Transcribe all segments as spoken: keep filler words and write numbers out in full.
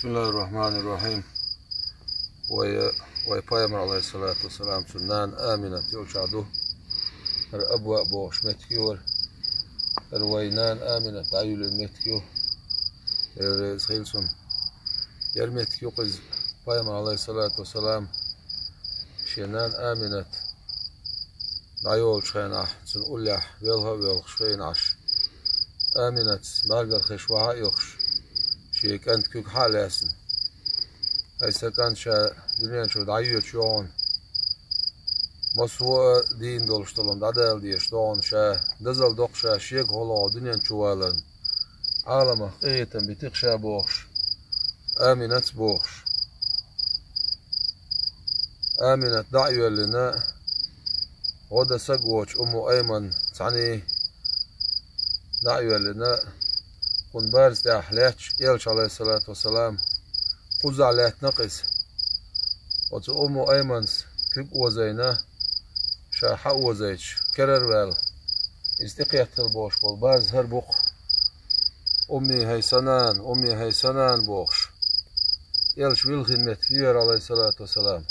بسم الله الرحمن الرحيم. Вай, вай пайхамар, алейхиссалату вассалам, цун нана Аминат йолча ду. ХӀара Абваъ бохуш меттиг ю хӀара. ХӀара вай нана Аминат дӀайоьллина меттиг ю. Дела реза хила цунна. ХӀара меттиг ю-кх иза, пайхамар, алейхиссалату вассалам, шен нана Аминат дӀайолучу хенахь, цунна уллехь велха а воьлхуш хиъна Ӏаш, Аминатца бӀаьргара хиш ваха а йохуш, шен кӀанта куьг хьа а лаьцна: «ХӀай сан кӀант, ша дуьнен чуьра дӀайоьдуш ю хьуна, массо а дийна долуш долу хӀума дӀадала дезаш ду хьуна, ша дозалла доккху, ша шегахула хьо дуьнен чу валарна, Ӏаламах къинхетам битий-кх ша», — бохуш, Аминатца бохуш. Аминат дӀа а йоьллина, гӀо дан саг воцуш Умму Айман цхьаьний дӀа а йоьллина, кхунна барза тӀехь лаьтташ Элча, алейхиссалату вассалам, кхузахь лаьттина-кх иза. Оцу Умму Айманс куьг озийна, ша хьа озийтуш, керара ваьлла, иза тӀекхетта хила бохуш болу барз хӀара бу-кх. «Умми, хӀай сан нана, умми, хӀай сан нана», — бохуш. Элча вилхина меттиг ю хӀара, алейхиссалату вассалам.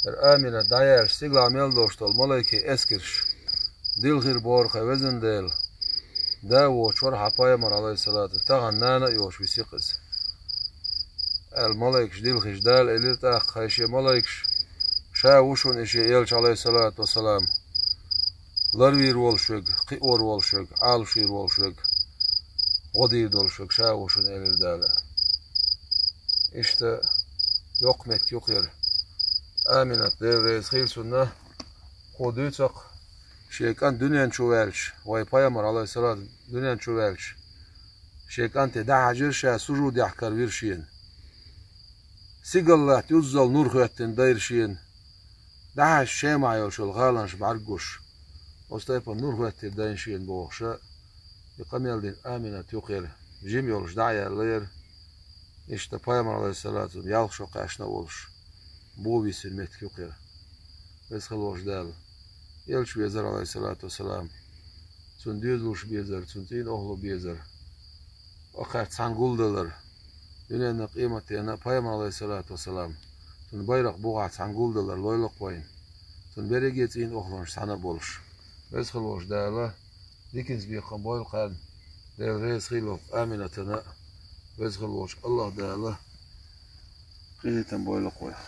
ХӀара Аминат дӀаяьлча, стигалахь мел долуш долу малайкийн эскарш дилхира боху: «ХӀай везан Дела, да воцуш вара хьан пайхамар, алейхиссалату, тахана нана а йоцуш висина-кх иза», — аьлла, малайкаш дилхича, Дала элира тӀаккха: «ХӀай шен малайкаш, ша ву шуна и шен Элча, алейхиссалату вассалам, ларвийр волуш верг, кхиор волуш верг, Ӏалашйийр волуш верг, гӀо дийр долуш верг ша ву шуна», — элира Дала. Иштта йоккха меттиг ю-кх хӀара. Аминат, Дела реза хила цунна, кхо дуьйцу-кх, шен кӀант дуьнен чу ваьлча, вай пайхамар, алейхиссалату, дуьнен чу ваьлча, шен кӀанте дӀахьаьжира ша, сужудехь каравира шена. Стигала латта юззал нур хӀоьттина дайра шена. ДӀахьаьжча, Шемахь йолчу гӀаланаш бӀаьрг гуш, оцу тайпана нур хӀоьттира дайна шена бохуш, и къамел дина Аминат ю-кх хӀара. Жима йолуш дӀа а яьлла хӀара. Иштта пайхамар, алейхиссалату, ялх шо кхаьчна а волуш, бо висина меттиг ю-кх хӀара. Веза хила волчу Дала, Элча везар, алейхиссалату вассалам, цунна доьзалш безар, цунна цӀийнан охӀла безар, кхаьрца цхьаьна гулдалар, дуьненна, къематденна пайхамар, алейхиссалату вассалам, цуьнан байракх бухахь цхьаьна гулдалар лойла-кх вайна, цуьнан берриге а цӀийнан охӀланаш цхьаьна а болуш. Веза хила волчу Дала диканца бекхам бойла кхарна, Дела реза хила-кх Аминатана а, Веза хила волчу АллахӀ Дала къинхетам бойла-кх вайх.